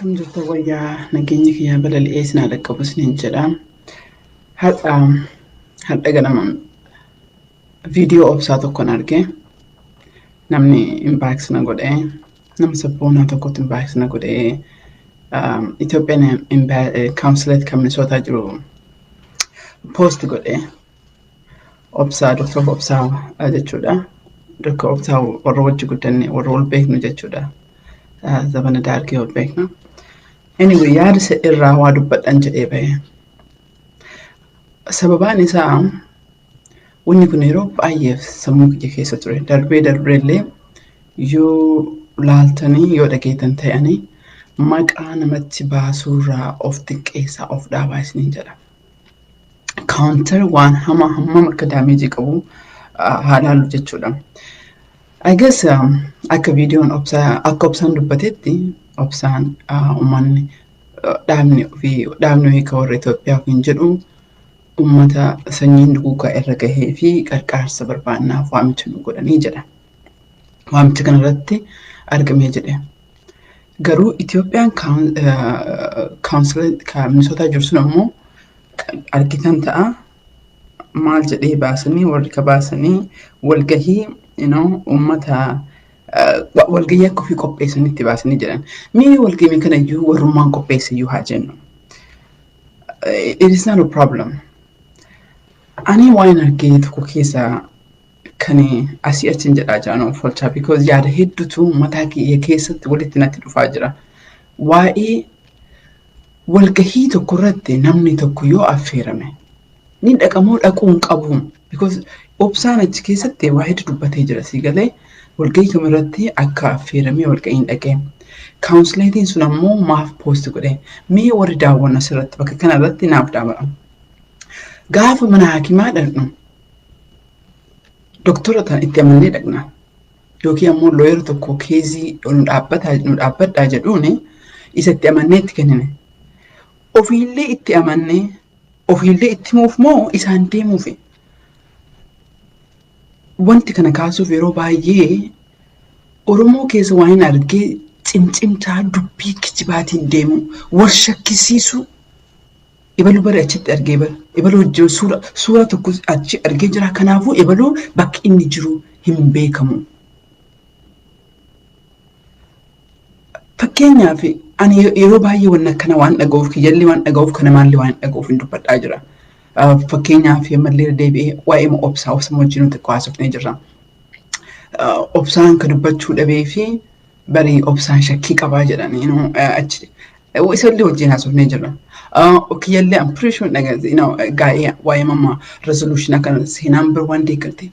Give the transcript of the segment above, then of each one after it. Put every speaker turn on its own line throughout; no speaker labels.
Akkam jirtu wayyaa nageenyi kiyyaa balali'ee isin haa dhaqqabu isiniin jedha. Har'a har'a ganama viidiyoo obsaa tokkon arge. Namni inbox na godhee nama sabboonaa tokkotti inbox na godhee Itoophiyaan consulate kan Minisootaa jiru post godhee obsaa Dr. Obsaa jechuudha. Dr. Obsaa warra wajji guddanne warra wal beeknu jechuudha. Zabana daargee wal beekna. Anyway, yaada isa irraa waa dubbadhan jedhee bahe. Sababaan isaa wanni kun yeroo baay'eef sammuu kiyya keessa ture. Darbee darbee illee yoo laaltanii yoo dhageettan ta'anii maqaa namatti baasuurraa of xiqqeessaa of dhaabaa isiniin jedha. Counter waan hamaa hammam akka damage qabu haa laallu jechuudha. I guess akka viidiyoon obsaa akka obsaan dubbatetti obsaan uummanni dhaabni ofii dhaabni ofii kan warra Itoophiyaa ofiin jedhu uummata sanyiin duguugaa irra gahee fi qarqaarsa barbaannaaf waamicha nu godhanii jedha. Waamicha kanarratti argamee jedhe. Garuu Itoophiyaan consulate kan Minisootaa jiru sun ammoo argitan ta'a maal jedhee baasanii warri ka baasanii walgahii uummata walgahii akka ofii qopheessanitti baasanii jedhan. Mee walgahii kana iyyuu warrummaan qopheesse iyyuu haa jennu. It is not a problem. Ani waan argee tokko keessa kan asii achiin jedhaa jiran of oolchaa because yaada hedduutu mataa kiyya keessatti walitti natti dhufaa jira. Waa'ee walgahii tokko irratti namni tokko yoo affeerame ni dhaqamoo dhaquu hin qabu. Because obsaan achi keessatti waa hedduu dubbatee jira si galee walgahii kamirratti akka affeeramee walgahiin dhaqee. Consulate'iin sun ammoo maaf post godhe? Mee warri daawwanna asirratti bakka kanarratti naaf daawwadha. Gaafa mana hakimaa dhaqnu doktora tan itti amannee dhaqna. Yookiin ammoo lawyer tokko case nu dhaabbadhaa jedhuuni isa itti amannee itti kennine. Ofiillee itti amannee ofiillee itti himuuf moo isaan deemuufi? Wanti kana kaasuuf yeroo baay'ee Oromoo keessa waan hin argee cimcimtaa dubbii kijibaatiin deemu wal shakkisiisuu ebaluu bara achitti argee bara ebaluu wajjin suura tokko achi argee jira, kanaafuu ebaluu bakki inni jiru hin beekamu. Fakkeenyaaf ani yeroo baay'ee wanna akkana waan dhaga'uuf kiyyallee waan dhaga'uuf kana maallee waan dhaga'uuf hin dubbadhaa jira. Fakkeenyaaf ammallee deebi'ee waa'ee obsaa obsa wajjin nuti haasofnee jirra. Obsaan kan dubbachuu dhabee fi barii obsaan shakkii qabaa jedhanii achi isallee wajjin haasofnee jirra. Kiyyallee I'm pretty sure gaa'ee waa'ee mamma resolution akkana seenaan bir waan deeggarte.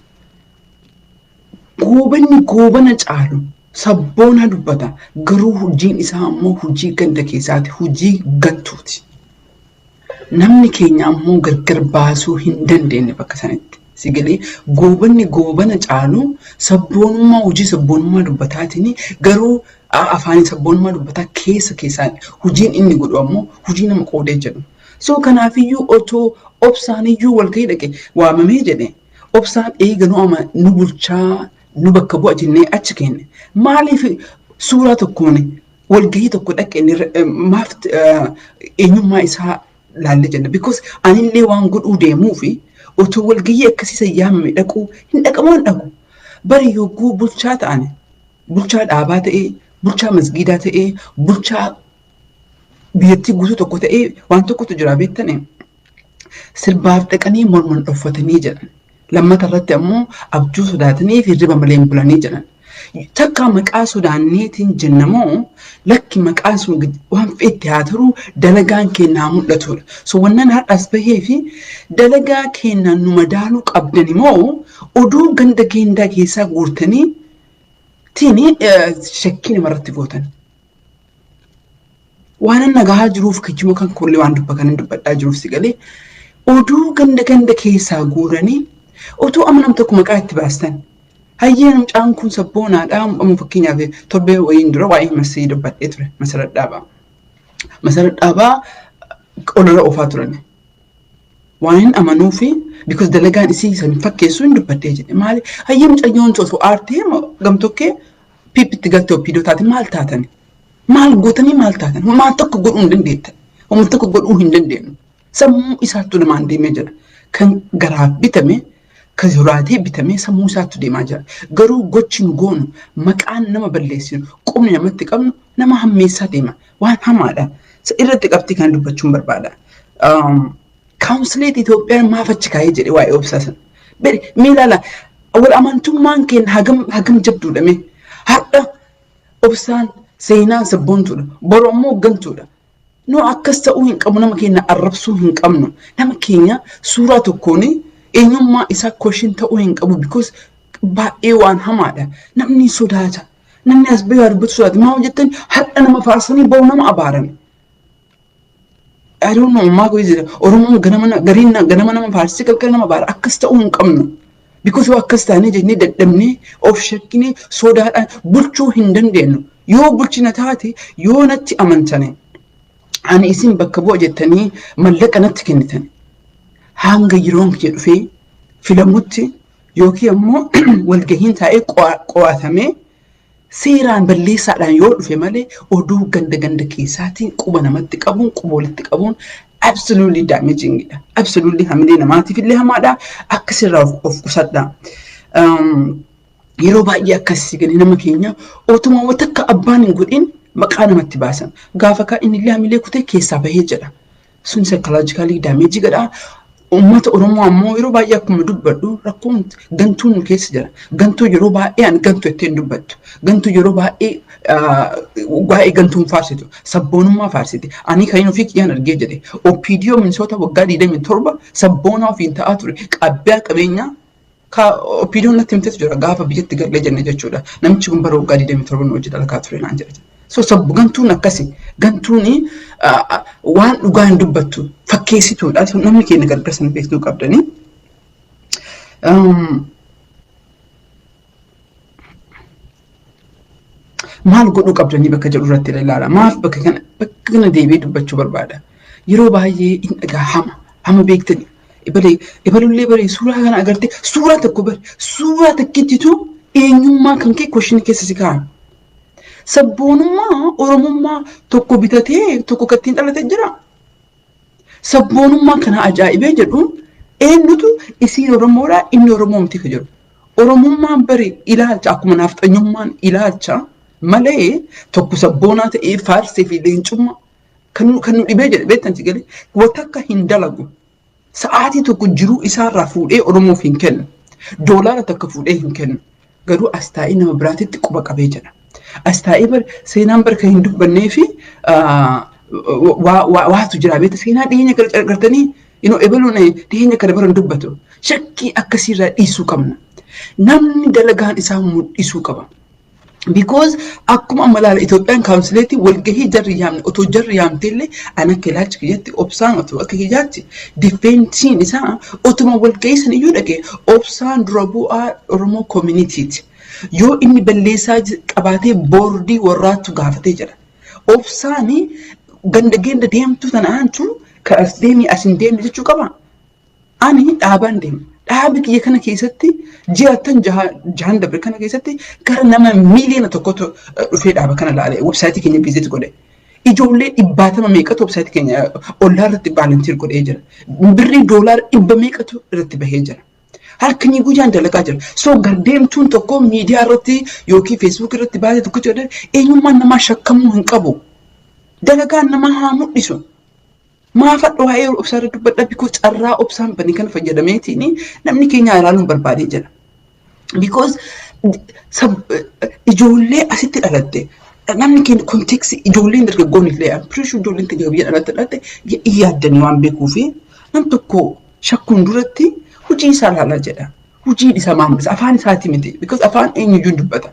Goobanni goobana caalu sabboona dubbata, garuu hojiin isaa ammoo hojii ganda keessaati, hojii gantuuti. Namni keenya ammoo gargar baasuu hin dandeenye bakka sanitti. Si galee goobanni goobana caalu sabboonummaa hojii sabboonummaa dubbataatiin garuu afaanii sabboonummaa dubbataa keessa keessaan hojiin inni godhu ammoo hojii nama qoodee jedhu. So kanaafiyyuu otoo obsaaniyyuu walgahii dhaqe waamamee jedhe obsaan eega nu ama nu bulchaa nu bakka bu'a jennee achi kenne. Maaliif suuraa tokkoon walgahii tokko dhaqe maaf eenyummaa isaa laallee jenna? Because anillee waan godhuu deemuu fi otoo walgahii akkasii yaamame dhaquu hin dhaqamoo hin dhaqu. Bari yogguu bulchaa ta'an bulchaa dhaabaa ta'ee, bulchaa masgiidaa ta'ee, bulchaa biyyattii guutuu tokko ta'ee waan tokkotu jira beektanii. Sirbaaf dhaqanii morman dhoffatanii jedhan. Lammata irratti ammoo abjuu sodaatanii fi hirriba malee hin bulanii jedhan. Takka maqaa sodaanneetiin jenna moo lakki maqaan sun waan fe'etti haa ta'u dalagaan keenya haa mul'atudha. So wannan har'as bahee fi dalagaa keenya nu madaaluu qabdani moo oduu ganda geendaa keessaa guurtanii tiin shakkii namarratti gootan. Waan an nagahaa jiruuf kijima kan kollee waan dubba kan dubbadhaa jiruuf si galee oduu ganda ganda keessaa guuranii otoo amma nam tokko maqaa itti baastan. Hayyee mucaan kun sabboonaadha. Amma fakkeenyaaf torbee wayiin dura waa'ee masii dubbadhee ture Masarat Dhaabaa. Masarat Dhaabaa olola oofaa turan. Waan hin amanuu fi because dalagaan isii san fakkeessu hin dubbadhee jedhe. Maali hayyee mucayyoon osoo aartee gamtokkee piippitti galtee oppiidoo taate maal taatani? Maal gootanii maal taatan? Maal tokko godhuu hin dandeettan. Homtuu tokko godhuu hin dandeenyu. Sammuu isaattu namaan deemee jira. Kan garaaf bitame, kan soraatee bitame sammuu isaattu deemaa jira. Garuu gochi nu goonu, maqaan nama balleessinu, qubni namatti qabnu nama hammeessaa deema. Waan hamaadha. Irratti qabxii kana dubbachuun barbaada. Consulate Itoophiyaan maaf achi kaa'ee jedhe waa'ee Obsaa sana. Bari mee ilaala, wal amantummaan keenya hagam hagam jabduudha mee. Har'a Obsaan seenaan sabboontuudha. Boru ammoo gantuudha. No, akkas ta'uu hin qabu. Nama keenya arrabsuu hin qabnu. Nama keenya suuraa tokkoon eenyummaa isaa question ta'uu hin qabu, because baay'ee waan hamaadha. Namni sodaata. Namni as bahee dubbatu sodaata. Maal jettan, har'a nama faarsanii boru nama abaaran. I don't know, maa godhe jira. Oromoon ganama gariin ganama nama faarsisee galgala nama abaara. Akkas ta'uu hin qabnu. Because yoo akkas taanee jennee dadhabnee of shakkinee sodaadhaan bulchuu hin dandeenyu. Yoo bulchina taate, yoo natti amantane, ani isin bakka bu'a jettanii mallaqa natti kennitan, hanga yeroon kiyya dhufee filamutti yookiin ammoo walgahiin taa'ee qo'atamee seeraan balleessaadhaan yoo dhufe malee, oduu ganda ganda keessaatiin quba namatti qabuun, quba walitti qabuun absolutely damaging dha. Absolutely hamilee namaatiif illee hamaadha. Akkasirraa of qusadha. Yeroo baay'ee akkasii gadi nama keenya otuma wanta akka abbaan hin godhin maqaa namatti baasan. Gaafa kaan inni illee hamilee kutee keessaa bahee jedha. Sun psychologically damage godha. Uummata Oromoo ammoo yeroo baay'ee akkuma dubbadhu rakkoon gantuun nu keessa jira. Gantuu yeroo baay'ee ani gantuu ittiin hin dubbattu. Gantuu yeroo baay'ee waa'ee gantuun faarsitu. Sabboonummaa faarsiti. Ani kan inni ofii kiyyaan argee jedhe. OPDO Minnesota waggaa 27 sabboonaa ofiin ta'aa ture. Qabbiyaa qabeenyaa ka OPDOn natti himtetu jira gaafa biyyatti galee jenne jechuudha. Namichi kun bara waggaa 27 nu hojii dalagaa ture naan jedhe. So sabbu gantuun akkasi. Gantuun waan dhugaa hin dubbattu, fakkeessituudha. Namni keenya gargar sana beektuu qabdanii. Maal godhuu qabdanii bakka jedhu irratti ilaala. Maaf bakka kana deebi'ee dubbachuu barbaada. Yeroo baay'ee hin dhagahama. Hama beektani. Ebalee ebalullee bare suuraa kana agartee, suuraa tokko bare, suuraa takkittitu eenyummaa kan kee question keessa si kaa'an. Sabboonummaa Oromummaa tokko bitatee tokko kan ittiin dhalate jira. Sabboonummaa kana ajaa'ibee jedhuun eenyutu isiin Oromoodha, inni Oromoo miti ka jedhu. Oromummaan bari ilaalcha, akkuma naafxanyummaan ilaalcha malee tokko sabboonaa ta'ee faarsee fi leencummaa kan nu dhibee jedhe beektan si galee wanta akka hin dalagu. Sa'aatii tokko jiruu isaarraa fuudhee Oromoof hin kennu. Doolaara takka fuudhee hin kennu. Garuu as taa'ee nama biraatitti quba qabee jedha. As taa'ee bar seenaan bar kan hin dubbannee fi waatu jira beekta, seenaa dhiyeenya kana gartanii ebaluun dhiyeenya kana bara hin dubbatu. Shakkii akkasiirraa dhiisuu qabna. Namni dalagaan isaa mul'isuu qaba. Because akkuma amma ilaala, Itoophiyaan consulate walgahii jarri yaamne, otoo jarri yaamte illee, ani akka ilaalcha kiyyatti Obsaan otoo akka kiyyaatti defense-iin isaa otuma walgahii sana iyyuu dhaqee, Obsaan dura bu'aa Oromoo community-ti. Yoo inni balleessaa qabaatee boordii warraattu gaafatee jira. Obsaan ganda ganda deemtu tanaantu kan as deemi as hin deemne jechuu qaba. Ani dhaabaan deema. Dhaabi kiyya kana keessatti ji'attan jahan dabre kana keessatti gara nama 1 miiliyoona dhufee dhaaba kana ilaale, website keenya visit godhe. Ijoollee dhibbaatama meeqatu website keenya ollaa irratti volunteer godhee jira. Birrii doolaara dhibba meeqatu irratti bahee jira. Halkanii guyyaan dalagaa jira. So gardeemtuun tokko miidiyaa irratti yookiin Facebook irratti baasee tokko jedhee eenyummaan namaa shakkamuu hin qabu. Dalagaan namaa haa mul'isu. Maafadhu waa'ee Obsaa irra dubbadha? Because carraa Obsaan banii kana fayyadameetiin namni keenya ilaaluun barbaadee jira. Because ijoollee asitti dhalatte, namni keenya context ijoolleen dargaggoon illee, I'm pretty sure ijoolleen keenya biyya dhalatte dhalatte yaaddanii waan beekuu fi nam tokko shakkuun duratti hojii isaa ilaalaa jedha. Hojii isaa maal mul'isa? Afaan isaati miti. Because afaan eenyuyyuu dubbata.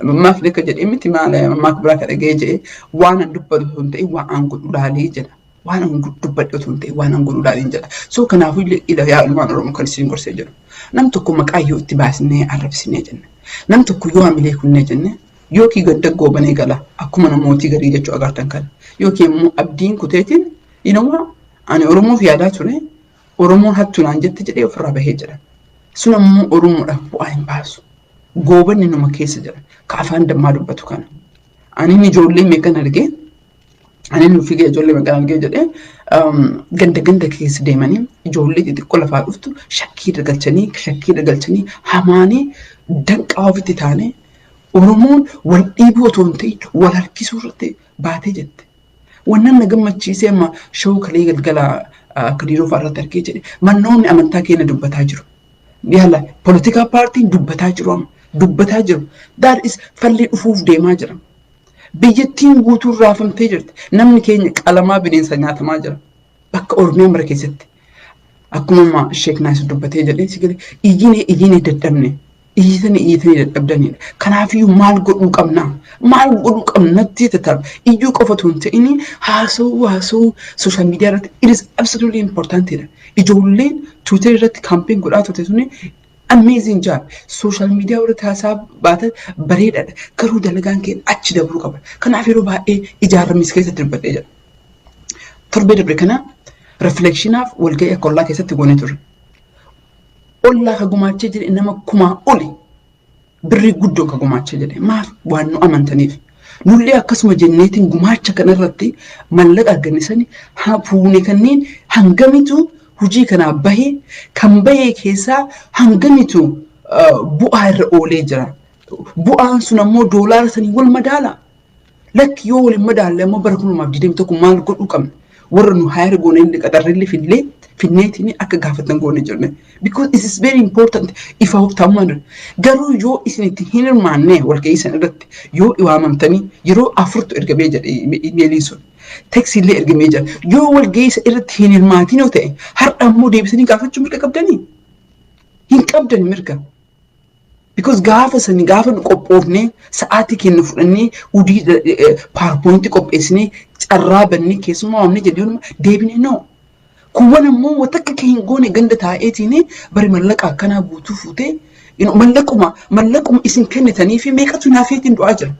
Maaf akka jedhee miti, maal maak biraa ka dhaga'ee jedhee, waan an dubbatu osoo hin ta'in waan an godhu laalee jedha. Waan an dubbadhe osoo hin ta'in waan an godhu laalee jedha. So kanaafuu illee ila yaa ilmaan Oromoo kan isin gorsee jiru. Nam tokko maqaa yoo itti baasnee arrabsinee jenne. Nam tokko yoo hamilee kunnee jenne, yookiin gadda goobanee gala akkuma namootii garii jechuu agartan kana. Yookiin immoo abdiin kuteetiin inuma ani Oromoof yaadaa ture, Oromoon hattuu naan jette jedhee ofirraa bahee jira. Sun ammoo Oromoodhaaf bu'aa hin baasu. Goobanni numa keessa jira. Ka afaan dammaa dubbatu kana. Ani ijoollee meeqan argee, ani nu fiigee ijoollee meeqan argee jedhee, ganda ganda keessa deemanii ijoollee xixiqqoo lafaa dhuftu shakkii irra galchanii hamaanii danqaa ofitti taane Oromoon wal dhiibuu otoo hin ta'in wal harkisuu irratti baatee jette. Wannan na gammachiisee amma showuu kalee galgala akka diiroo fa'aa irratti argee jedhe, mannoonni amantaa keenya dubbataa jiru. Yalla, political partyn dubbataa jiru, amma dubbataa jiru. That is falli dhufuuf deemaa jira. Biyyattiin guutuun raafamtee jirti. Namni keenya qalamaa bineensa nyaatamaa jira. Bakka Oromiyaa mara keessatti. Akkuma amma Sheek Naasir dubbatee jedhee, si galee, iyyinee iyyinee dadhabne. Iyyitanii iyyitanii dadhabdanidha. Kanaafiyyuu maal godhuu qabna? Maal godhuu qabna natti tattaaf. Iyyuu qofa otoo hin ta'in haasa'uu haasa'uu social media irratti it is absolutely importantidha. Ijoolleen Twitter irratti campaign godhaa turte suni amazing job. Social media irratti haasaa baatan bareedaadha. Garuu dalagaan keenya achi dabruu qaba. Kanaaf yeroo baay'ee ijaaramis keessatti dubbadhee jira. Torbee darbe kana reflectionaaf walga'ii akka ollaa keessatti goonee turre. Ollaa ka gumaachee jedhe nama 1000 oli, birrii guddoo ka gumaachee jedhe. Maaf? Waan nu amantaniif. Nullee akkasuma jenneetiin gumaacha kanarratti mallaqa arganne sani fuune. Kanneen hangamitu hojii kanaa bahee, kan bahee keessaa hangamitu bu'aa irra oolee jira? Bu'aan sun ammoo doolaara sanii wal madaala? Lakki, yoo wal hin madaalle ammoo bara 2021 maal godhuu qabna? Warra nu hire goone illee qaxarrillee fillee finneetiin akka gaafatan goone jirne. Because it is very important ifa ta'ummaan. Garuu yoo isin itti hin hirmaanne, walga'ii sana irratti yoo waamamtanii, yeroo afurtu ergamee jedhe imeeliin sun. Textillee ergamee jira. Yoo walga'ii isa irratti hin hirmaatin yoo ta'e, har'a ammoo deebisanii gaafachuu mirga qabdanii? Hin qabdan mirga. Because gaafa sani gaafa nu qophoofnee, sa'aatii keenya fudhannee, udii PowerPointii qopheessinee, carraa bannee, keessumaa waamnee jedhee deebinee no. Kuwwan ammoo wanta akka hin goone ganda taa'eetiin bari mallaqa akkanaa guutuu fuutee mallaquma isin kennitanii fi meeqatu naafeetiin du'aa jira.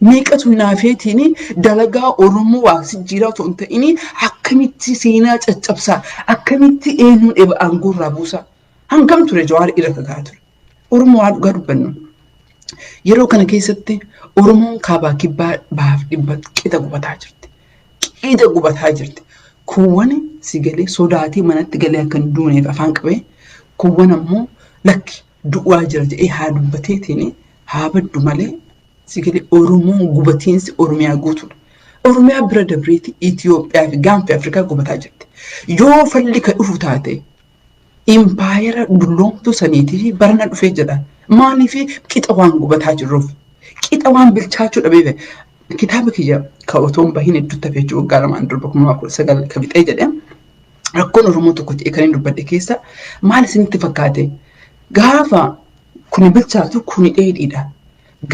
Meeqatu naafeetiin dalagaa Oromoo waa jijjiiraa otoo hin ta'in akkamitti seenaa caccabsaa, akkamitti eenyuun eba aangoo irraa buusaa. Hangam ture Jawaar irra kakaa ture? Oromoo waa dhugaa dubbannu. Yeroo kana keessatti Oromoon kaabaa kibbaa bahaaf dhibba qixa gubataa jirti. Qixa gubataa jirti. Kuuwwan si galee sodaatee manatti galee akka hin duuneef afaan qabee, kuuwwan ammoo lakki du'aa jira jedhee haa dubbateetiin haa baddu malee, si galee, Oromoon gubatiinsi Oromiyaa guutuudha. Oromiyaa bira dabreeti Itoophiyaa fi gaanfa Afrikaa gubataa jirti. Yoo falli ka dhufu taate, impaayera dulloomtuu saniitii fi barana dhufee jedha. Maaliif? Qixa waan gubataa jirruuf. Qixa waan bilchaachuu dhabeef. Kitaaba kiyya ka otoo hin bahin hedduutti hafee jiru, waggaa 2n durba 2019 ka fixee jedhee, rakkoon Oromoo tokko ta'e kan hin dubbadhe keessa maal isinitti fakkaate? Gaafa kuni bilchaatu kuni dheedhiidha.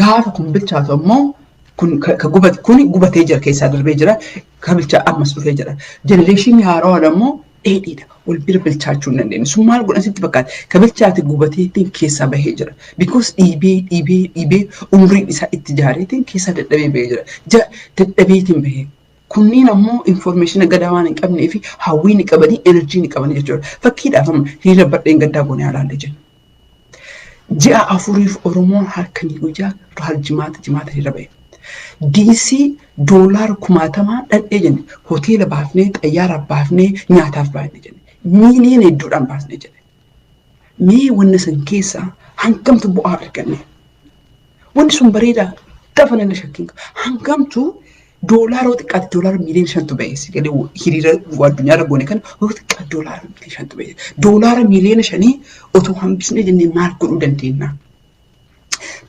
Gaafa kun bilchaatu ammoo kun ka gubate, kuni gubatee jira, keessaa darbee jira, ka bilchaa ammas dhufee jira. Generationii haarawaan ammoo dheedhiidha. Wal bira bilchaachuu hin dandeenye. Sun maal godhan sitti fakkaate? Ka bilchaate gubateetiin keessaa bahee jira. Because dhiibee dhiibee dhiibee umriin isaa itti jaareetiin keessaa dadhabee bahee jira. Dadhabeetiin bahee. Kunniin ammoo information gadaa waan hin qabnee fi hawwii ni qabanii, energy ni qabanii jechuudha. Fakkiidhaaf amma hiriira badheen gaddaa goonee alaallee jenna. Ji'a 4f Oromoon halkanii guyyaa jimaata jimaata hiriira bahe. DC doolaara kumaatamaa dhadhee jenne, hoteela baafnee, xayyaara baafnee, nyaataaf baafnee jenne, miiliyoona hedduudhaan baasnee jenne. Mee wanna san keessaa hangamtu bu'aa arganne? Wanni sun bareedaa dafa nama shakkiin hangamtu doolaara yoo xiqqaate doolaara miiliyoona 5tu ba'e, si galee, hiriira addunyaarra goone kana yoo xiqqaate doolaara miiliyoona 5tu ba'e. Doolaara miiliyoona 5 otoo hambisnee jennee maal godhuu dandeenya?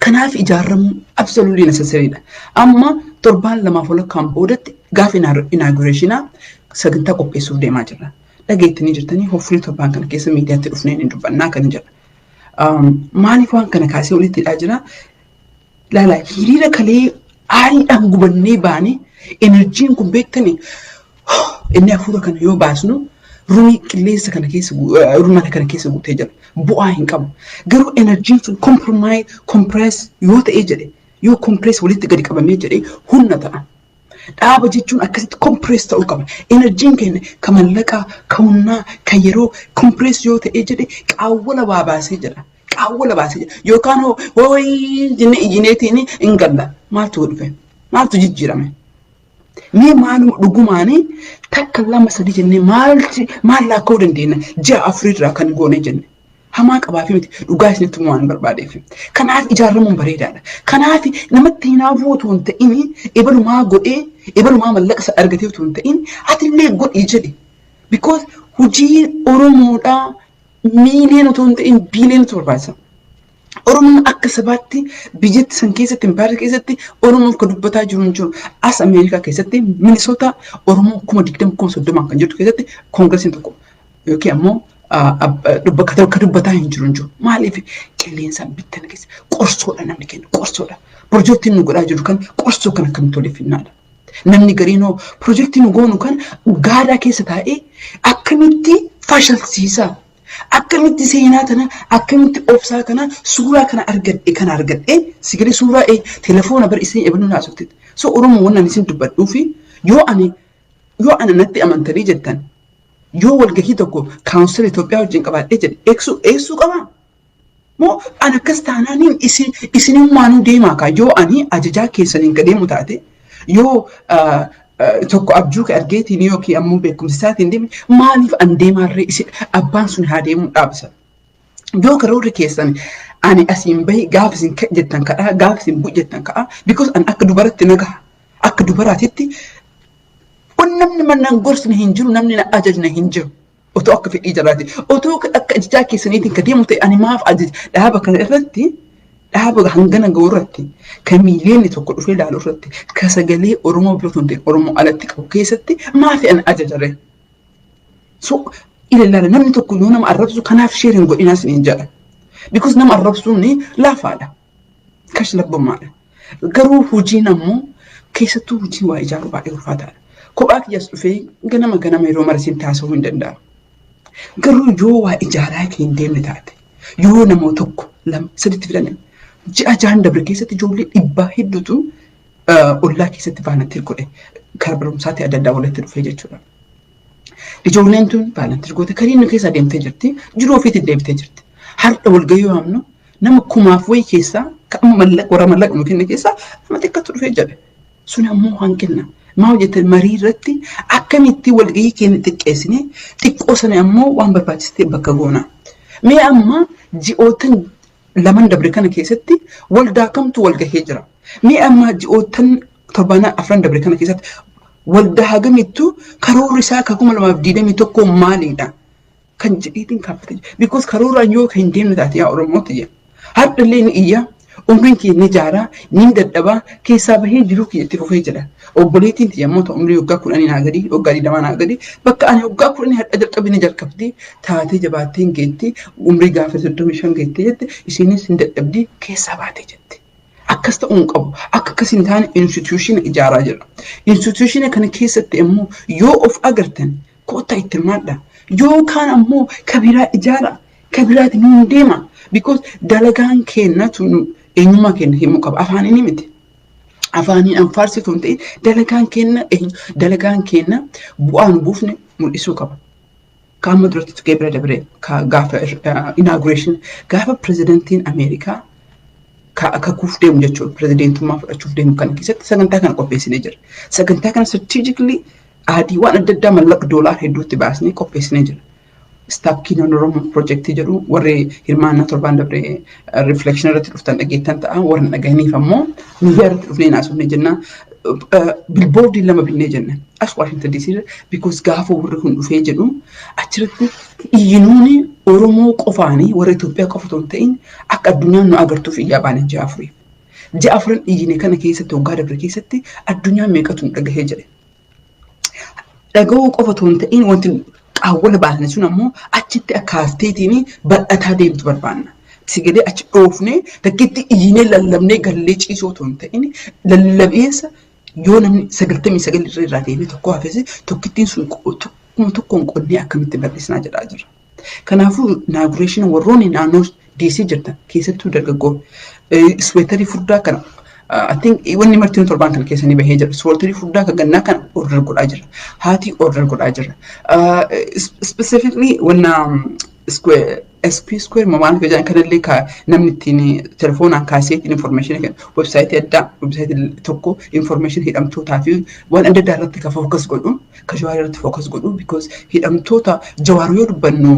Kanaaf ijaaramuun absolutely necessary dha. Amma torbaan lamaaf walakkaan boodatti gaafa inaugurationaa sagantaa qopheessuuf deemaa jirra. Dhageettanii jirtanii, hopefully torbaan kana keessa miidiyaatti dhufnee ni dubbannaa kan jedha. Maaliif waan kana kaasee walitti hidhaa jira? Laala, hiriira kalee aariidhaan gubannee baane, energyn kun beektanii, inni hafuura kana yoo baasnu rumii qilleensa kana keessa, mana kana keessa guutee jira. Bu'aa hin qabu. Garuu energyn sun compromise compress yoo ta'ee jedhe, yoo compress walitti gadi qabamee jedhe, humna ta'a. Dhaaba jechuun akkasitti compress ta'uu qaba. Energyn keenya ka mallaqaa, ka humnaa, ka yeroo compress yoo ta'ee jedhe, qaawwala waa baasee jedha. Qaawwala baasee jira. Yookaan hooyi jennee iyyineetiin hin galla. Maaltu dhufe? Maaltu jijjiirame? Mee maaluma dhugumaanii takka, lama, sadii jennee maalti maal laakka'uu dandeenya? Ji'a 4 irraa kan goone jenne. Hamaa qabaafi miti, dhugaa isinitti waan barbaadeef. Kanaaf ijaaramuun bareedaadha. Kanaaf namatti hinaafuu otoo hin ta'in, ebalumaa godhee ebalumaa mallaqa isa argatee otoo hin ta'in, atillee godhii jedhi. Because hojii Oromoodhaa miiliyoona otoo hin ta'in biiliyoonatu barbaachisa. Oromoon akka sabaatti biyyatti san keessatti, impaayera keessatti Oromoof kan dubbataa jiru hin jiru. As Ameerikaa keessatti Minisoota Oromoo 20,000, 30,000 kan jirtu keessatti koongiresiin tokko yookiin ammoo kan dubbataa hin jiru hin jiru. Maaliif? Qilleensaan bittana keessa qorsoodha, namni kennu qorsoodha. Pirojektiin nu godhaa jiru kan qorsoo kan akkamitti waliif. Namni gariinoo pirojektii nu goonu kan gaadaa keessa taa'ee akkamitti fashalsiisaa? Akkamitti seenaa tana, akkamitti obsaa kana, suuraa kana argadhe, kana argadhe sigalee suuraa telefoona bar isin ebaluu naasofte. So Oromoo, wannan isin dubbadhuu fi yoo ani natti amantanii jettan, yoo walgahii tokko council Itoophiyaa wajjin qabaadhee jedhe, eegsuu eegsuu qabaa? Moo ani akkas taanaaniin isin isinummaanuu deemaa kaa? Yoo ani ajajaa keessaniin ka deemu taate, yoo tokko abjuu ka argeetiin yookiin ammoo beekumsa isaatiin deeme, maaliif an deemaarree? Isin abbaan sun haa deemuu dhaabsa. Yoo karoorri keessan ani asiin bahi, gaafa isin jettan kadhaa, gaafa isin bu'u jettan ka'a, because an akka dubaratti nagaha, akka dubaraatitti kun namni mannaan gorsine hin jiru, namni na ajajne hin jiru. Otoo akka fedhii jalaati. Otoo akka ajajaa keessaniitiin ka deemu ta'e, ani maaf ajaja dhaaba kana irratti, dhaaba hangana ga'u irratti, kan miiliyoonni 1 dhufee ilaalu irratti, ka sagalee Oromoo bira tun ta'e Oromoo alatti qabu keessatti maafi ani ajajare? So ilaala, namni tokko yoo nama arrabsu, kanaaf share hin godhinaa isiniin jedha. Because nama arrabsuun laafaadha. Kash labbummaadha. Garuu hojiin ammoo, keessattuu hojii waa ijaaruu, baay'ee ulfaataadha. Kophaa kiyyas dhufee ganama ganama yeroo mara isin taasisuu hin danda'amu. Garuu yoo waa ijaaraa kan hin deemne taate, yoo nama tokko, lama, saditti fidan, ji'a 6n dabre keessatti ijoollee dhibbaa hedduutu ollaa keessatti volunteer godhe, karaa barumsaatti adda addaa walitti dhufee jechuudha. Ijoolleen tun volunteer goote karii nu keessa deemtee jirti, jiruu ofiitti deebitee jirti. Har'a walgahii waamnu, nama kumaaf wayii keessaa kan amma mallaqa warra mallaqa nu kenne keessaa nama xiqqaatu dhufee jedhe. Sun ammoo hanqina. Maa hojjetan? Marii irratti akkamitti walgahii keenya xiqqeessine, xiqqoo sana ammoo waan barbaachistee bakka goona. Mee amma ji'ootan laman dabre kana keessatti waldaa kamtu walgahee jira? Mee amma ji'ootan torbana afran dabre kana keessatti waldaa hagamittu karoorri isaa ka 2021 maaliidha? Kan jedheetiin kaafatee jira. Because karooraan yoo kan hin deemne taate, yaa Oromootti jira. Har'allee ni iyya, umriin kiyya ni jaaraa, ni dadhabaa, keessaa bahee jiruu kiyya itti fufee jira. Obboleettiin tiyya immoo umrii waggaa 10 naa gadi, waggaa 20 naa gadi, bakka ani waggaa 10 har'a jalqabe ni jalqabdi, taatee jabaattee hin geetti, umrii gaafa 35 geettee jette, isiinis hin dadhabdi, keessaa baatee jetti. Akkas ta'uu hin qabu. Akka akkas hin taane institution ijaaraa jira. Institution kana keessatti immoo yoo of agartan, kottaa itti hirmaadha. Yookaan ammoo kabiraa ijaara. Kabiraati nuun deema. Because dalagaan keenyatu eenyummaa keenya himuu qaba. Afaaniin miti. Afaaniin anfaarsitu hin ta'in, dalagaan keenya, dalagaan keenya bu'aa nu buufne mul'isuu qaba. Qaama duratti tuqee bira dabre, gaafa inauguration, gaafa pirezidantiin Ameerikaa kakuuf deemu jechuudha. Pirezidentummaa fudhachuuf deemu kana keessatti sagantaa kana qopheessinee jira. Sagantaa kana strategically adii waan adda addaa mallaqa doolaar hedduutti baasnee qopheessinee jira. Stop Killing Oromo Project jedhu, warri hirmaannaa torbaan dabre reflection irratti dhuftan dhageettan ta'a. Warri dhagahaniif ammoo miidiyaa irratti dhufnee naasofne jenna. Billboardii lama binnee jenna. As Washington DC irra, because gaafa warri kun dhufee jedhu achirratti iyyinuuni Oromoo qofaanii warra Itoophiyaa qofa otoo hin ta'in akka addunyaan nu agartuuf iyyaa baane ji'a 4f. Ji'a afran iyyine kana keessatti, waggaa dabre keessatti addunyaan meeqatu nu dhagahee jedhe. Dhagahuu qofa otoo hin ta'in, wanti qaawwala baasne sun ammoo achitti akka hafteetiin bal'ataa deemtu barbaanna. Sigalee achi dhoofnee takkitti iyyinee lallabnee gallee ciisoo otoo hin ta'in, lallabeessa yoo namni 99 irra irraa deemee tokko hafes, tokkittiin sun tokkuma tokkoon qonnee akkamitti bal'isnaa jedhaa jira. Kanaafuu inauguration, warroonni naannoo DC jirtan, keessattuu dargaggoo, sweaterii furdaa kana, I think wanni martiin torbaan kana keessa ni bahee jira. Sweaterii furdaa kan gannaa kana order godhaa jira. Haati order godhaa jira. Specifically wanna SP Square maal jedhan kanallee ka namni ittiin telefoonaan kaasee ittiin information kennu website addaa, website tokko information hidhamtootaa fi waan adda addaa irratti ka focus godhu, ka Jawaar irratti focus godhu, because hidhamtoota Jawaar yoo dubbannu,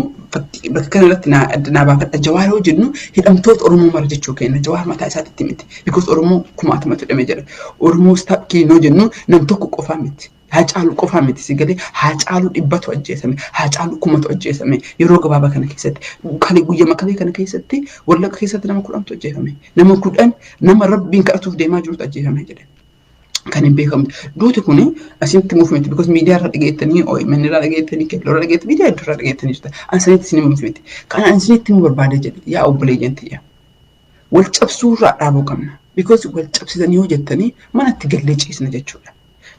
bakka kana irratti naa baafadha, Jawaar yoo jennu hidhamtoota Oromoo mara jechuu kenna. Jawaar mataa isaatitti miti, because Oromoo kumaatamatu hidhamee jira. Oromoo stop killing yoo jennu nam tokko qofaa miti. Haacaaluu qofaa miti, si galee? Haacaaluu 100tu ajjeesame, Haacaaluu 1000tu ajjeesame yeroo gabaabaa kana keessatti. Kalee guyyama kalee kana keessatti Wallagga keessatti nama 10tu ajjeefame. Nama 10 nama Rabbiin kadhatuuf deemaa jirutu ajjeefame jedhe. Kan hin beekamne. Duuti kuni asitti muuf miti, because miidiyaa irra dhageettanii, OMN irraa dhageettanii, Keelloo irra dhageettanii, miidiyaa hedduu irraa dhageettanii jirta. Ani sanitti isin himuuf miti. Kan ani isinitti himuu barbaade jedhe, yaa obboleeyyan tiyya. Wal cabsuu irraa dhaabuu qabna. Because wal cabsitanii yoo jettanii manatti gallee ciisna jechuudha.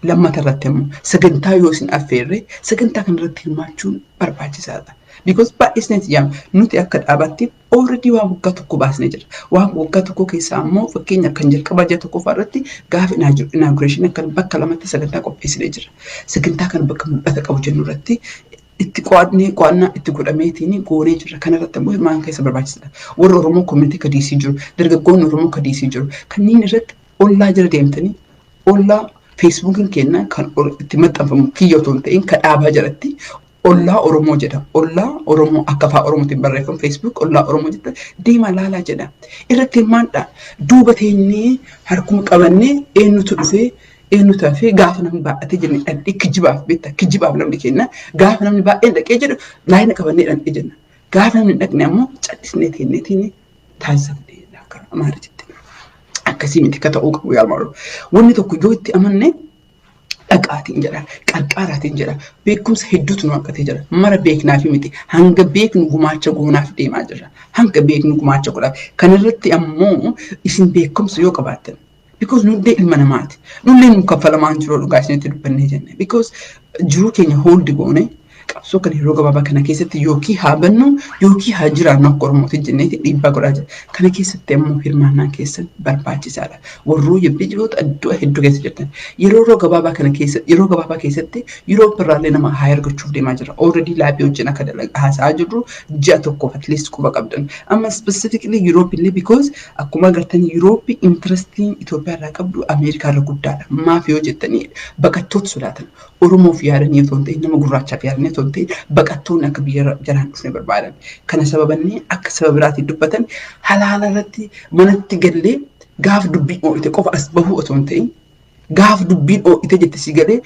Lammata irratti immoo sagantaa yoo isin affeerre sagantaa kana irratti hirmaachuun barbaachisaadha. Because baay'ee isinitti yaama, nuti akka dhaabaatti already waan waggaa tokko baasnee jira. Waan waggaa tokko keessaa immoo fakkeenya kan jalqabaa ji'a tokkoffaa irratti gaafa inauguration kan bakka lamatti sagantaa qopheessinee jira. Sagantaa kana bakka mul'ata qabu jennu irratti itti qo'annee, qo'annaa itti godhameetiin goonee jira. Kana irratti immoo hirmaan keessa barbaachisaadha. Warri Oromoo community ka DC jiru, dargaggoonni Oromoo ka DC jiru, kanneen irratti ollaa jala deemtanii, ollaa Facebookiin keenya kan itti maxxanfamu kiyya otoo hin ta'in ka dhaabaa jalatti Ollaa Oromoo jedha. Ollaa Oromoo akka afaan Oromootiin barreeffamu Facebook Ollaa Oromoo jedha. Deemaa laalaa jedha. Irratti hirmaadha. Duuba teenyee harkuma qabannee eenyutu dhufee, eenyutu hafee, gaafa namni baay'atee jenne dhaqnee kijibaaf, beektaa, kijibaaf namni kenna. Gaafa namni baay'een dhaqee jedhu laayina qabannee dhaqnee jenna. Gaafa namni dhaqne ammoo callisnee teennee teenyee taasifamnee akka Amaaritti. Akkasii miti akka ta'uu qabu yaalmaa. Wanni tokko yoo itti amanne dhaqaatiin jedha, qarqaaraatiin jedha, beekumsa hedduutu nu hanqatee jira. Mara beeknaafi miti, hanga beeknu gumaacha goonaaf deemaa jirra. Hanga beeknu gumaacha godhaaf. Kanarratti ammoo isin beekumsa yoo qabaattan, because nullee ilma namaati. Nullee nu kaffalamaan jiru dhugaa isinitti dubbannee jenne. Because jiruu keenya hold goone qabsoo kana yeroo gabaabaa kana keessatti yookiin haa bannu yookiin haa jiraannu akka Oromootti jenneeti dhiibbaa godhaa jira. Kana keessatti ammoo hirmaannaan keessan barbaachisaadha. Warroo biyyoota iddoo hedduu keessa jirtan yeroo gabaabaa kana keessa, yeroo gabaabaa keessatti yeroo birraallee nama haa argachuuf deemaa jira. Already lobby wajjin akka haasa'aa jirru ji'a tokkoof at least quba qabdan. Amma specifically Europe illee, because akkuma agartan Europe interestiin Itoophiyaa irraa qabdu Ameerikaa irra guddaadha. Maaf yoo jettanii baqattoota sodaatan. Oromoof yaadanii otoo hin ta'in, nama gurraachaaf yaadanii otoo hin ta'in, baqattoonni akka biyya jalaan dhufne barbaadan. Kana sababannee akka saba biraatiin dubbatan halaala irratti manatti gallee gaaf dubbiin oo'ite qofa as bahuu otoo hin ta'in, gaaf dubbiin oo'ite jette si galee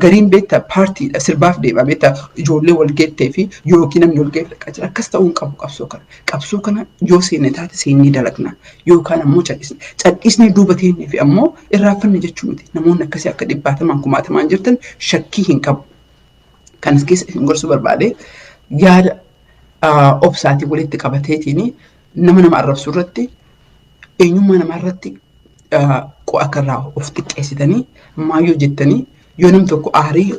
gariin beektaa paartiidha sirbaaf deema, beektaa, ijoollee wal geettee fi yookiin namni wal geette dhaqaa jira. Akkas ta'uu hin qabu qabsoo kana. Qabsoo kana yoo seenne taate seennee dalagna yookaan ammoo cal'isne. Cal'isnee duuba teennee fi ammoo irraanfanne jechuu miti. Namoonni akkasii akka dhibbaatamaan kumaatamaan jirtan shakkii hin qabu. Kanas keessa isin gorsuu barbaade, yaada obsaatiin walitti qabateetiin nama nama arrabsuu irratti, eenyummaa namaa irratti akka irraa of xiqqeessitanii maayyoo jettanii yoo namni tokko aarii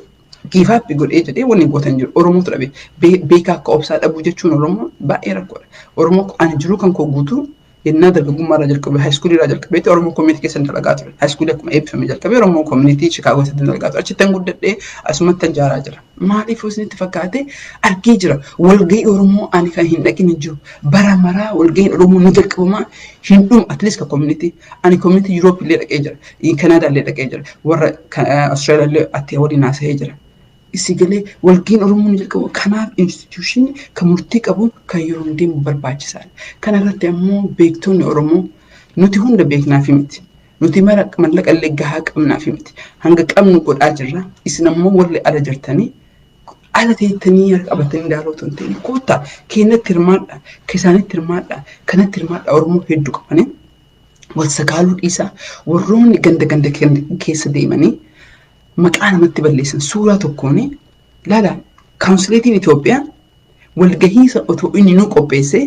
giifaappi godhee jedhee wanni gootan jiru Oromootu dhabe. Beekaa akka obsaa dhabuu jechuun Oromoo baay'ee rakkoodha. Oromoo ani jiruu kan koo guutuu yennaa dargaggummaa irraa jalqabee, high schoolii irraa jalqabeetti Oromoo community keessa dalagaa ture. High schoolii akkuma eebbifame jalqabee Oromoo community Chicago keessatti dalagaa ture. Achitti guddadhee asumatti jaaraa jira. Maaliif isinitti fakkaate argee jira. Walgahii Oromoo ani kan hin dhaqin hin jiru. Bara maraa walgahiin Oromoo ni jalqabamaa hin dhumu, at least ka community. Ani community Europe illee dhaqee jira. Canada illee dhaqee jira. Warra Australia illee atti waliin haasa'ee jira. Isi galee walgahiin Oromoo ni jalqabu. Kanaaf institution kan murtii qabu kan yeroo deemu barbaachisaadha. Kana irratti ammoo beektonni Oromoo, nuti hunda beeknaafi miti. Nuti mara mallaqa illee gahaa qabnaafi miti. Hanga qabnu godhaa jirra. Isin ammoo warri ala jirtanii ala teettanii harka qabatanii ilaaluu otoo hin ta'in koottaa keenyatti hirmaadha. Isaanitti hirmaadha. Kanatti hirmaadha. Oromoo hedduu qabanii wal sakaaluu dhiisaa. Warroonni ganda ganda keessa deemanii maqaa namatti balleessan suuraa tokkoon laala, counselateiin Itoophiyaa walgahiisa otoo inni nu qopheessee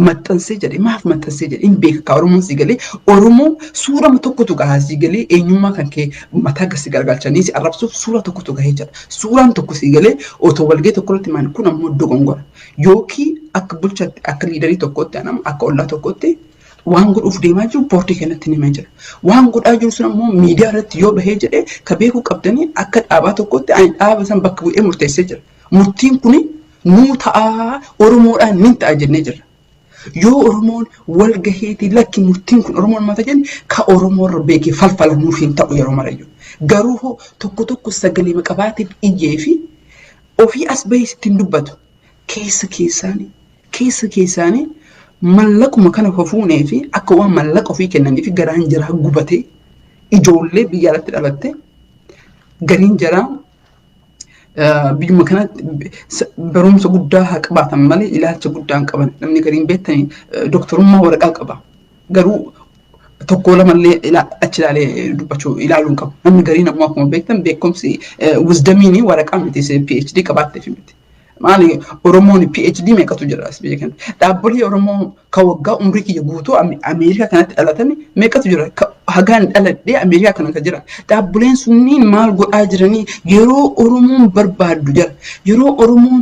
maxxansee jedhe, maaf maxxansee jedhe hin beeka ka Oromoon si galee. Oromoo suurama tokkotu gahaa si galee, eenyummaa kan kee mataa gasi gargalchanii si arrabsuuf suura tokkotu gahee jira. Suuraan tokko si galee otoo walgahii tokko irratti maal, kun ammoo dogongora. Yookiin akka bulchaatti, akka leaderii tokkotti, anam akka ollaa tokkotti waan godhuuf deemaa jiru boardii kanatti himee jira. Waan godhaa jiru sun ammoo miidiyaa irratti yoo bahee jedhee ka beekuu qabdanii akka dhaabaa tokkotti ani dhaaba san bakka bu'ee murteessee jira. Murtiin kuni Nuu ta'aa, Oromoodhaan nin ta'a jennee jirra. Yoo Oromoon wal gaheetii lakki murtiin kun Oromoon mata jenne, ka Oromoo irra beekee falfala nuuf hin ta'u yeroo marayyuu. Garuu hoo tokko tokko sagalee maqabaatiif iyyee fi ofii as bahee sitti hin dubbatu. Keessa keessaanii mallaquma kana fuunee fi akka waan mallaqa ofii kennanii fi garaan jaraa gubatee, ijoollee biyya alatti dhalatte gariin jaraa biyyuma kanatti barumsa guddaa haa qabaatan malee ilaalcha guddaa hin qaban. Namni gariin beektanii doktorummaa waraqaa qaba. Garuu tokko lamallee achi ilaalee dubbachuu ilaaluu hin qabu. Namni gariin ammoo akkuma beektan beekumsi wisdomiin waraqaa miti, PhD qabaatteef miti. Maali, Oromoon PhD meeqatu jira as biyya kana? Dhaabbolee Oromoo kan waggaa umrii kiyya guutuu Ameerikaa kanatti dhalatan meeqatu jira? Hagaan dhaladhee Ameerikaa kana kan jira. Dhaabboleen sunniin maal godhaa jiranii yeroo Oromoon barbaaddu jira? Yeroo Oromoon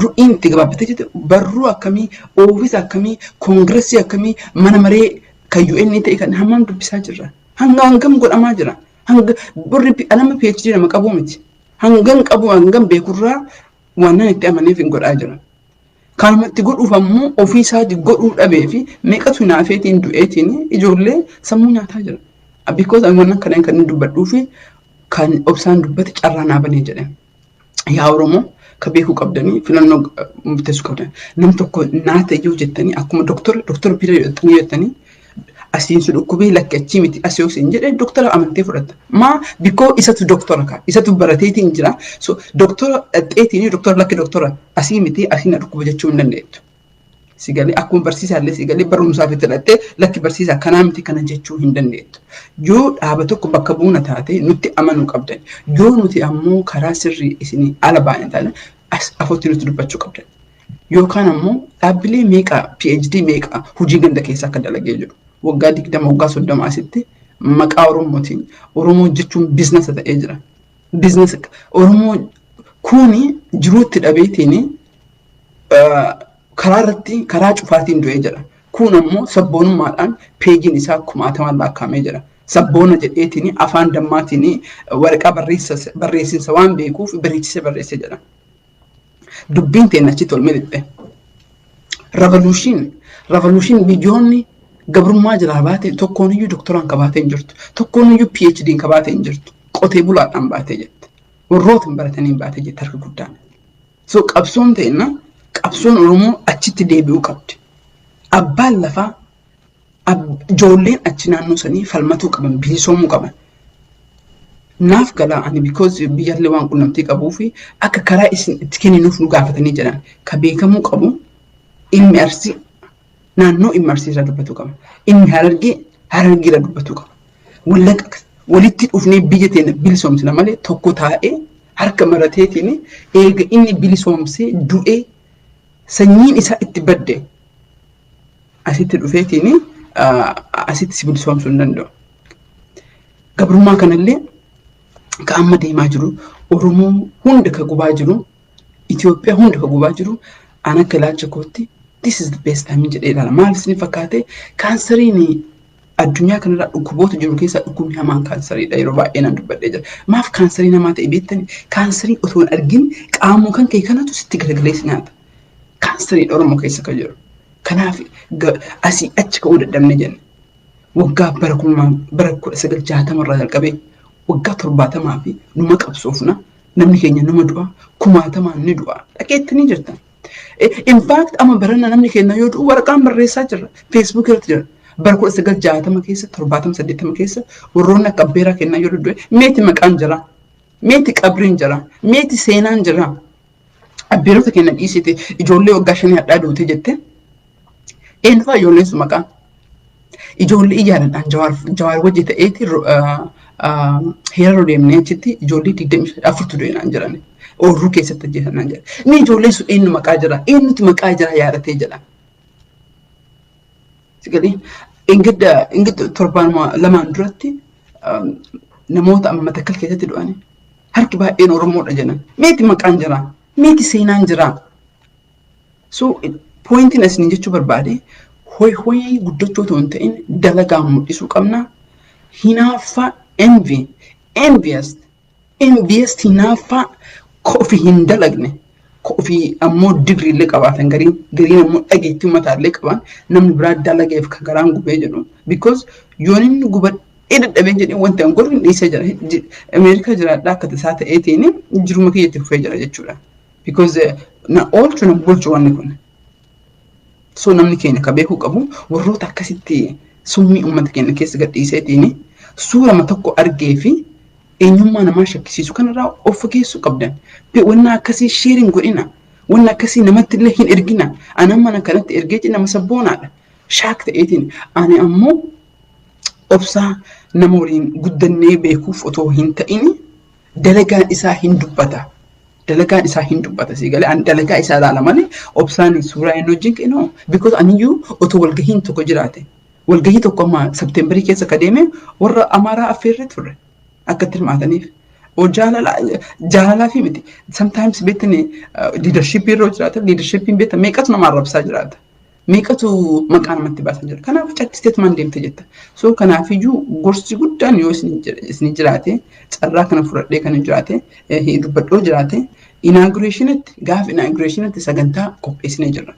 ru'iin itti gabaabbatee jirtu barruu akkamii, oofisa akkamii, koongiresii akkamii, mana maree kan UN ta'e kan hammam dubbisaa jirra? Hanga hangam godhamaa jira? Hanga warri nama PhD nama qabu miti. Hangan qabu, hangam beekurraa waan itti amaneef hin godhaa jira. Kanumatti godhuuf ammoo ofii isaati godhuu dhabee fi meeqatu naafeetiin du'eetiin ijoollee sammuu nyaataa jira. Because waan kana kan inni dubbadhuu fi kan obsaan dubbate carraa naa banee jedhe. Yaa Oromoo, ka beekuu qabdanii filannoo murteessuu qabdan. Nam tokko naa ta'e jettanii akkuma doktora bira jettanii asiin su dhukkubee lakki achii miti asii yoo siin jedhe doktora amantee fudhatta. Maa? Bikoo isatu doktora ka isatu barateetiin jira. So doktora dhaqxeetiin doktora lakki doktora asii miti asii na dhukkuba jechuu hin dandeettu. Sigalee akkuma barsiisaallee sigalee barumsaaf itti hidhattee lakki barsiisaa kanaa miti kana jechuu hin dandeettu. Yoo dhaaba tokko bakka buuna taate nutti amanuu qabdan. Yoo nuti ammoo karaa sirrii isinii ala baane taane as afotti nutti dubbachuu qabdan. Yookaan ammoo dhaabbilee meeqa, PhD meeqa hojii ganda keessa akka dalagee jiru. Waggaa 20, waggaa 30 asitti maqaa Oromootiin Oromoo jechuun businessa ta'ee jira. Businessa Oromoo kuni jiruutti dhabeetiin karaa irratti karaa cufaatiin du'ee jira. Kun ammoo sabboonummaadhaan peejiin isaa kumaatamaan lakkaa'amee jira. Sabboona jedheetiin afaan dammaatiin waraqaa barreessinsa waan beekuuf bareechisee barreessee jira. Dubbiin ta'e achitti ol miliqxe. Revolution biyyoonni gabrummaa jalaa baate tokkoon iyyuu doktoraan qabaatee hin jirtu. Tokkoon iyyuu PhD'n qabaatee hin jirtu. Qotee bulaadhaan baatee jette. Warroota hin barataniin baatee jette harka guddaan. So qabsoon ta'inna qabsoon Oromoo achitti deebi'uu qabdi. Abbaan lafaa, ijoolleen achi naannoo sanii falmatuu qaban, bilisoomuu qaban. Naaf galaa ani because biyyallee waan qunnamtii qabuu fi akka karaa isin itti kenninuuf nu gaafatanii jedhan. Ka beekamuu qabu, ilmi Arsii naannoo ilmi Arsii irraa dubbatuu qaba. Ilmi Harargee Harargee irraa dubbatuu qaba. Wallaqa walitti dhufnee biyya teenya bilisoomsina malee tokko taa'ee harka marateetiin eega inni bilisoomsee du'ee sanyiin isaa itti badde asitti dhufeetiin asitti si bilisoomsuu hin danda'u. Gabrummaa kanallee ka amma deemaa jiru, Oromoo hunda ka gubaa jiru, Itoophiyaa hunda ka gubaa jiru, an akka ilaalcha kootti this is the best time jedhee ilaala. Maal isin fakkaate? Kaansariin addunyaa kanarraa dhukkuboota jiru keessaa dhukkubni hamaan kaansariidha, yeroo baay'ee nan dubbadhee jira. Maaf kaansarii namaa ta'e beektani? Kaansarii otoo hin argin qaamuu kan kee kanatu sitti galagalee si nyaata. Kaansariin Oromoo keessa kan jiru. Kanaaf asii achi ka'uu dadhabne jenna. Waggaa bara kuma bara 1960 irraa jalqabee waggaa 70 fi numa qabsoofna. Namni keenya numa du'a, kumaatamaan ni du'a. Dhaqeetti ni jirta. In fact amma barana namni keenya yoo du'u waraqaan barreessaa jirra. Facebook irratti jira. Bara 1960 keessa, 70, 80 keessa warroonni akka abbeeraa kennaa yoo du'e meeti maqaan jira. Meeti qabriin jira. Meeti seenaan jira. Abbeerota keenya dhiisite ijoollee waggaa 5 hadhaa duute jette. Eenyufaa ijoolleen sun maqaan? Ijoollee iyyaadhaan Jawaar wajji ta'eeti heeraruu deemnee achitti ijoollee 24tu du'e naan jedhan. Oorruu keessatti ajjeesan naan jedhan. Inni ijoolleen sun eenyu maqaa jira? Eenyutu maqaa jira yaadatee jedha? Sigalee ingidda torbaan lamaan duratti namoota amma Matakkal keessatti du'ani harki baay'een Oromoodha jedhan. Meeti maqaan jira? Meeti seenaan jira? So pointiin isin jechuu barbaade, hoy hoy guddachuu otoo hin ta'in dalagaan mul'isuu qabna. Hinaaffaa, envy, envious, envious, hinaaffaa ofii hin dalagne. Ofii ammoo digriillee qabaatan, gariin gariin ammoo dhageettii uummataallee qaban, namni biraa dalageef kan garaan gubee jedhu. Because yoon inni gubadhee dadhabee jedhee wanti an godhu hin dhiisee jira. Ameerikaa jiraadhaa akka tasaa ta'eetiin jiruma kiyyatti fufee jira jechuudha. Because na oolchu na bulchu wanni kun. So namni keenya ka beekuu qabu, warroota akkasitti summii uummata keenya keessa gadhiiseetiin suurama tokko argee fi eenyummaa namaa shakkisiisu kanarraa of fageessuu qabdan. Wanna akkasii share hin godhina. Wanna akkasii namatti illee hin ergina. Ani mana kanatti ergee nama sabboonaadha. Shock ta'eetiin ani ammoo Obsaa nama waliin guddannee beekuuf otoo hin ta'in dalagaan isaa hin dubbata. Dalagaan isaa hin dubbata, si galee? Ani dalagaa isaa ilaala malee Obsaan suuraa inni wajjin ka'e, because aniyyuu otoo walgahiin tokko jiraate, walgahii tokko amma Septemberii keessa ka deeme warra Amaaraa affeerree turre akka itti hirmaataniif. Jaalalaa fi miti. Sometimes beektani, leadershipii irra jiraata. Leadershipiin beekta, meeqatu nama arrabsaa jiraata. Meeqatu maqaa namatti baasaa jira. Kanaaf callisteetumaan deemte jetta. So kanaafiyyuu gorsi guddaan yoo isin jiraate, carraa kana fudhadhee kan jiraate dubbadhoo jiraate, inaugurationitti, gaafa inaugurationitti sagantaa qopheessinee jirra.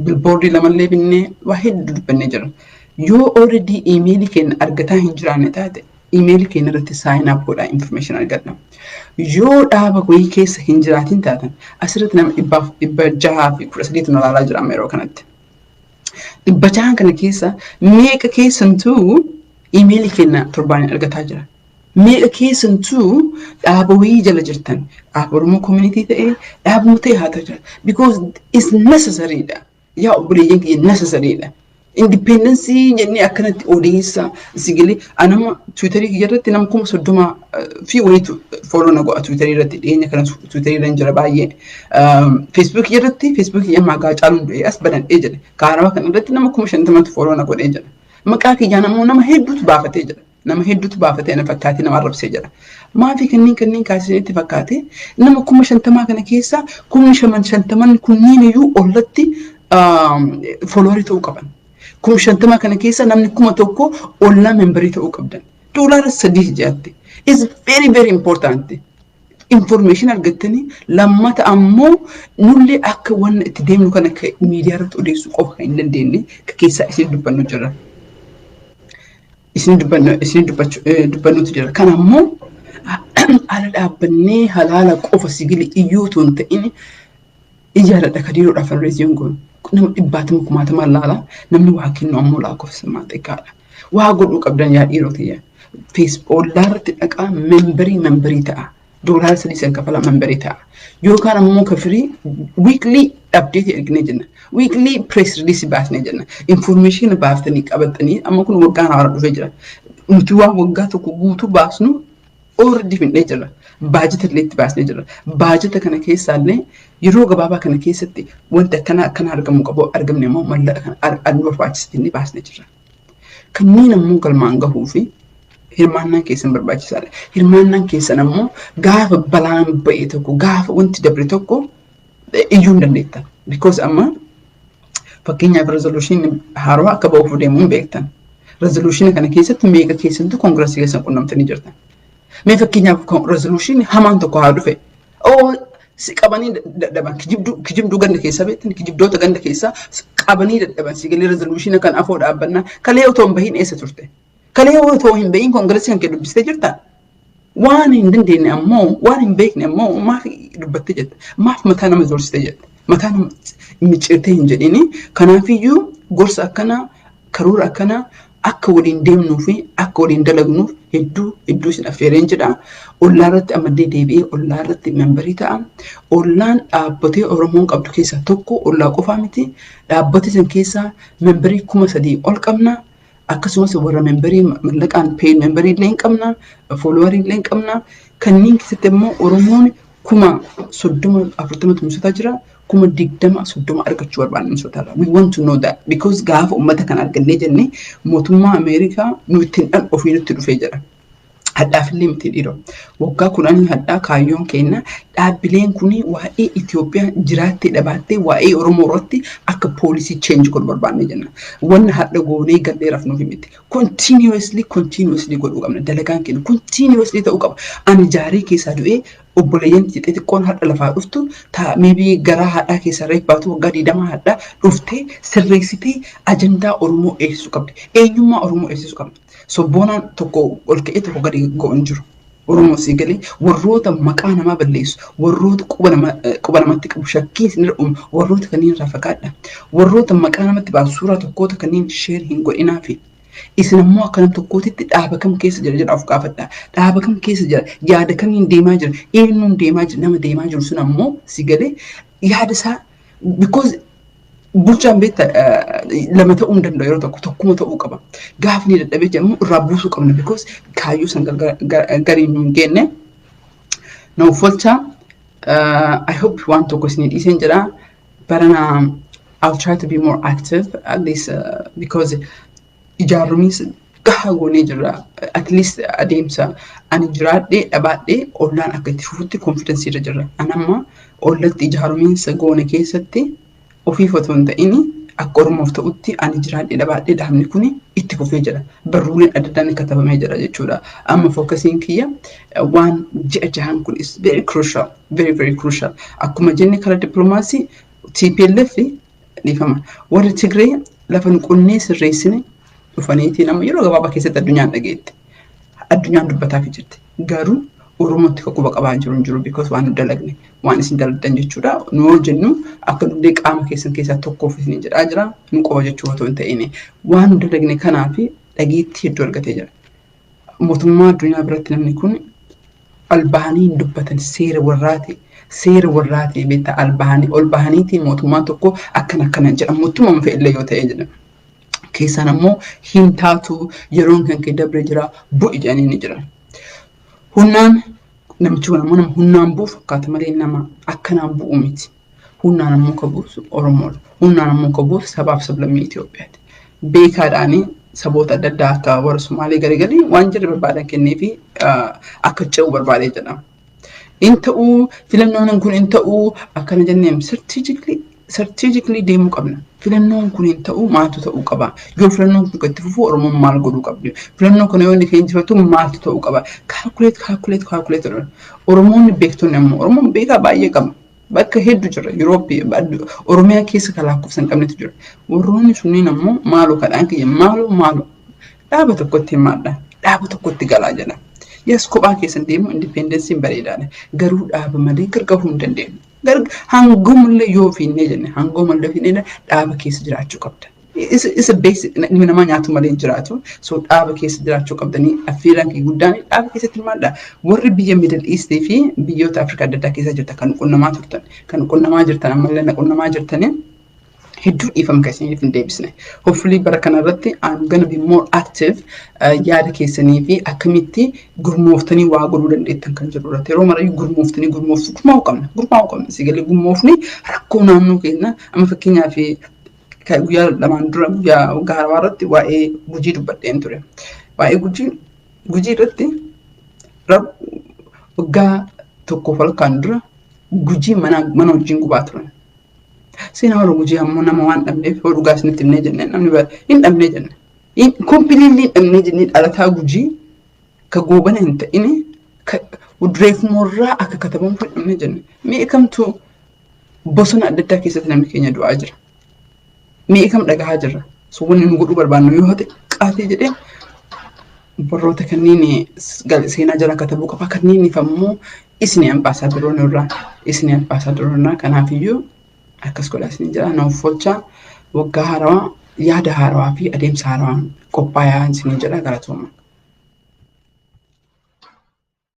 Billboardii lamallee binnee waa hedduu dubbannee jirra. Yoo already emailii keenya argataa hin jiraanne taate, emailii keenya irratti sign up godhaa, information argadha. Yoo dhaaba wayii keessa hin jiraatin taatan, asirratti nama 613tu nu ilaalaa jira amma yeroo kanatti. 600n kana keessa meeqa keessantuu emailii keenya torbaan argataa jira? Meeqa keessantuu dhaaba wayii jala jirtan? Dhaaba Oromoo community ta'ee, dhaabuma ta'e haa ta'u jira. Because it's necessary dha. Yaa obboleeyyan kiyya, necessary dha. Independence jennee akkanatti odeessa sigilee anama Twitterii kiyya irratti nama 30,000 fi wayitu follow na godha Twitterii irratti. Dhiyeenya kana Twitterii irra jira baay'ee. Facebookii irratti, Facebookii ammaa Haacaaluun du'ee as banadhee jedhe. Kaaraba kana irratti nama 50,000tu follow na godhee jira. Maqaa kiyyaan ammoo nama hedduutu baafatee jira. Nama hedduutu baafatee na fakkaatee nama arrabsee jira. Maafi kanneen kaasisanitti fakkaate, nama 50,000 kana keessa 50,000 kunniin iyyuu ollatti followerii ta'uu qaban. 50,000 kana keessa namni 1000 ollaa memberii ta'uu qabdan. $3 jaatti. Is very very important. Information argattanii, lammata ammoo nullee akka wanna itti deemnu kana miidiyaa irratti odeessuu qofa kan hin dandeenye keessaa isin dubbannu jira. Isin dubbannu isin dubbannutu jira. Kana ammoo ala dhaabbannee halaala qofa sigili iyyuu otoo hin ta'in ijaaradha kadiiroodhaaf fundraising goonu. Nama dhibbaatama kumaatamaan laala, namni waa kennu ammoo lakkoofsa xiqqaadha. Waa godhuu qabdan, yaa dhiirota. Ollaa irratti dhaqaa, memberii memberii ta'a. $3 san kafala, memberii ta'a. Yookaan ammoo kafirii weekly update erginee jenna. Weekly press release baasnee jenna. Information baaftanii qabatanii amma kun waggaan haaraa dhufee jira. Nuti waan waggaa tokko guutuu baasnu already fixnee jirra. Baajata illee itti baasnee jirra. Baajata kana keessaallee yeroo gabaabaa kana keessatti wanti akkana akkana argamu qabu argamne immoo mallaqa kana nu barbaachisa jennee baasnee jirra. Kanneen ammoo galmaan gahuu fi hirmaannaan keessan barbaachisaadha. Hirmaannaan keessan ammoo gaafa balaan ba'e tokko, gaafa wanti dabre tokko iyyuu hin dandeettan. Because amma fakkeenyaaf resolution haarawaa akka ba'uuf deemuu hin beektan. Resolution kana keessatti meeqa keessattuu Congressii keessan qunnamtanii jirtan? Mee fakkeenyaaf resolution hamaan tokko haa dhufe. Oo, si qabanii dadhaban, kijibduu ganda keessaa beektan, kijibdoota ganda keessaa qabanii dadhaban, si galee? Resolution kan afoo dhaabbannaa kalee otoo hin bahin eessa turte? Kalee otoo hin bahin Congressii kan kee dubbistee jirtaa? Waan hin dandeenye ammoo, waan hin beekne ammoo maaf dubbattee jetta? Maaf mataa nama zorsite jetta? Mataa nama micciirtee hin jedhini. Kanaafiyyuu gorsa akkanaa, karoora akkanaa akka waliin deemnuu fi akka waliin dalagnuuf hedduu hedduu isin affeereen jedha. Ollaa irratti ammallee deebi'ee ollaa irratti memberii ta'a. Ollaan dhaabbatee Oromoon qabdu keessaa tokko, ollaa qofaa miti. Dhaabbata san keessaa memberii 3,000 ol qabna. Akkasumas warra memberii mallaqaan paid memberii illee hin qabna. Followerii illee hin qabna. Kanneen keessatti immoo Oromoon 30,000 40 tumsataa jira. 20,000 30 argachuu barbaanna Minnesota. We want to know that because gaafa uummata kana argannee jenne mootummaa Ameerikaa nu ittiin dhan ofii nutti dhufee jira. Hadhaafillee miti dhiiroo. Waggaa 10 hadhaa kaayyoon keenya dhaabbileen kun waa'ee Itoophiyaa jiraattee dhabaattee waa'ee Oromoo irratti akka policy change godhu barbaanne jenna. Wanna hadha goonee gallee rafnuuf miti. Continuously, continuously godhuu qabna. Dalagaan keenya continuously ta'uu qaba. Ani jaarii keessaa du'ee obboleeyyan xixiqqoon hadha lafaa dhuftu maybe garaa haadhaa keessaa reef baatu waggaa 20 hadhaa dhuftee sirreessitee ajandaa Oromoo eegsisuu qabdi. Eenyummaa Oromoo eegsisuu qabdi. Sobboonaan tokko ol ka'ee tokko gadi go'u hin jiru. Oromoo si galee warroota maqaa namaa balleessu, warroota quba namatti qabu, shakkii isinirra uumu, warroota kanneen irraa fagaadha. Warroota maqaa namatti baasu, suuraa tokkoota kanneen share hin godhinaa fi isin ammoo akka nam tokkootitti dhaaba kam keessa jira jedha of gaafadha. Dhaaba kam keessa jira? Yaada kamiin deemaa jira? Eenyuun deemaa jira? Nama deemaa jiru sun ammoo si galee yaada isaa, because bulchaan beekta lama ta'uu hin danda'u, yeroo tokko tokkuma ta'uu qaba. Gaafa inni dadhabee jedhamu irraa buusuu qabna, because kaayyoo san gariin hin geenne. Na uffolcha, I hope waan tokko isinii dhiiseen jedha. Barana I'll try to be more active at least, because ijaarumis gahaa goonee jirra. At least adeemsa ani jiraadhee dhabaadhee ollaan akka itti fufutti confidence irra jirra. Ani amma ollatti ijaarumiinsa goone keessatti ofiif otoo hin ta'in akka Oromoof ta'utti ani jiraadhee dhabaadhee dhaabni kun itti fufee jira. Barruuleen adda addaan katabamee jira jechuudha. Amma focusiin kiyya waan ji'a 6n kun is very crucial, very very crucial. Akkuma jenne karaa dippiloomaasii TPLF, dhiifama. Warri Tigree lafa nu qonnee sirreessine dhufaniitiin amma yeroo gabaabaa keessatti addunyaan dhageette. Addunyaan dubbataaf jirti. Garuu Oromootti kan quba qabaa jiru hin jiru, because waan nu dalagne waan isin dalagdan jechuudha. Nu yoo jennu akka nullee qaama keessan keessaa tokkoof isin jedhaa jira. Nu qofa jechuu otoo hin ta'in waan nu dalagne kanaaf dhageettii hedduu argatee jira. Mootummaa addunyaa biratti namni kun albahanii hin dubbatan, seera warraati. Seera warraati beektaa, albahanii ol bahaniitiin mootummaan tokko akkana akkana jedha, mootummaa fe'illee yoo ta'e jedha. Keessaan ammoo hin taatu, yeroon kan kee dabre jira, bu'i jedhanii ni jiran. Humnaan namichi kun ammoo nama humnaan bu'u fakkaata malee nama akkanaan bu'u miti. Humnaan ammoo kan buusu Oromoodha. Humnaan ammoo kan buusu sabaaf sablammii Itoophiyaati. Beekaadhaanii saboota adda addaa akka warra Sumaalee garagalii waan jirre barbaadan kennee fi akka ce'u barbaadee jedhama. In ta'uu, filannoon kun in ta'uu akkana jenneen strategically deemuu qabna. Filannoon kun hin ta'uu, maaltu ta'uu qaba? Yoo filannoon kun itti fufu Oromoon maal godhuu qabdi? Filannoo kana yoo inni kan injifatu maaltu ta'uu qaba? Calculate, calculate, calculate. Oromoonni beektonni ammoo, Oromoon beekaa baay'ee qaba. Bakka hedduu jira. Yurooppii, Oromiyaa keessa kan lakkoofsa hin qabnetu jira. Warroonni sunniin ammoo maaloo kadhaan kiyya, maaloo maaloo dhaaba tokkotti himaadha. Dhaaba tokkotti galaa jedha. Yes, kophaa keessan deemu independenceiin bareedaadha. Garuu dhaaba malee gargaaruu hin dandeenyu. Hangoomallee yoo fiinnee jenne, hangoomallee fiinnee dhaaba keessa jiraachuu qabda. Isa basic, ilmi namaa nyaatu malee hin jiraatu. So dhaaba keessa jiraachuu qabdanii affeeraan kee guddaan dhaaba keessatti hirmaadha. Warri biyya Middle East fi biyyoota Afrikaa adda addaa keessa jirtan, kan qunnamaa turtan, kan qunnamaa jirtan, ammallee na qunnamaa jirtanii, hedduu dhiifama kan isiniif hin deebisne. Hopefully bara kana irratti I'm gonna be more active, yaada keessanii fi akkamitti gurmooftanii waa godhuu dandeettan kan jedhu irratti. Yeroo marayyuu gurmooftanii gurmooftu, gurmaa'uu qabna. Gurmaa'uu qabna. Sigalee gurmoofni rakkoo naannoo keenya amma fakkeenyaaf guyyaa 2n dura guyyaa gaarawaa irratti waa'ee Gujii dubbadheen ture. Waa'ee Gujii irratti waggaa tokkoof halkan dura Gujii mana wajjin gubaa turan. Seenaa warra Gujii ammoo nama waan dhabneef yoo dhugaa isinitti himnee jennee namni hin dhabnee jenne. Completely hin dhabnee jennee, dhalataa Gujii ka goobana hin ta'in ka reefumorraa akka katabamu hin dhabnee jenne. Mi'a kamtu bosona adda addaa keessatti namni keenya du'aa jira. Mi'a kam dhagahaa jirra. So wanni nu godhuu barbaannu yoo ta'e qaatee jedhee warroota kanneen seenaa jala katabuu qaba. Kanneeniif ammoo isini ambaasaadaroonni irraa, isini ambaasaadaroonni irraa, kanaafiyyuu akkas godhaa isin jira. Na uffolchaa, waggaa haarawaa yaada haarawaa fi adeemsa haarawaan qophaa'aa isin jedha, galatooma.